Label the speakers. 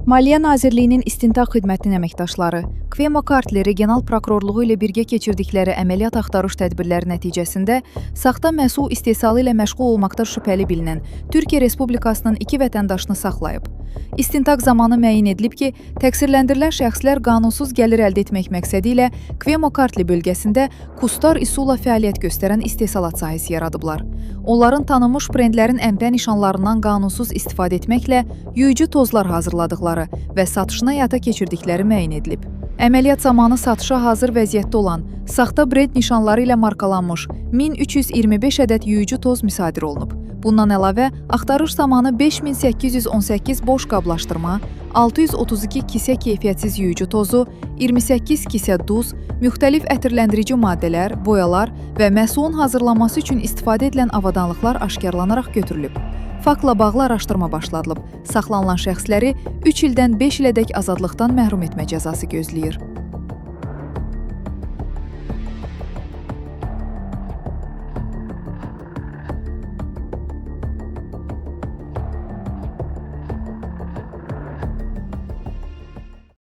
Speaker 1: Maliyyə Nazirliyinin İstintaq Xidmətinin əməkdaşları Kvemo Kartli Regional Prokurorluğu ilə birgə keçirdikləri əməliyyat axtarış tədbirləri nəticəsində saxta məhsul istehsalı ilə məşğul olmaqda şübhəli bilinən Türkiyə Respublikasının 2 vətəndaşını saxlayıb. İstintaq zamanı müəyyən edilib ki, təqsirləndirilən şəxslər qanunsuz gəlir əldə etmək məqsədi ilə Kvemo Kartli bölgəsində kustar üsulla fəaliyyət göstərən istehsalat sahəsi yaradıblar. Onların tanınmış brendlərin əmtəə nişanlarından qanunsuz istifadə etməklə yuyucu tozlar hazırladıqları və satışına həyata keçirdikləri müəyyən edilib. Əməliyyat zamanı satışa hazır vəziyyətdə olan saxta brend nişanları ilə markalanmış 1325 ədəd yuyucu toz müsadirə olunub. Bundan əlavə, axtarış zamanı 5818 boş qablaşdırma, 632 kisə keyfiyyətsiz yuyucu tozu, 28 kisə duz, müxtəlif ətirləndirici maddələr, boyalar və məhsulun hazırlanması üçün istifadə edilən avadanlıqlar aşkarlanaraq götürülüb. Faktla bağlı araşdırma başladılıb. Saxlanılan şəxsləri 3 ildən 5 ilədək azadlıqdan məhrum etmə cəzası gözləyir.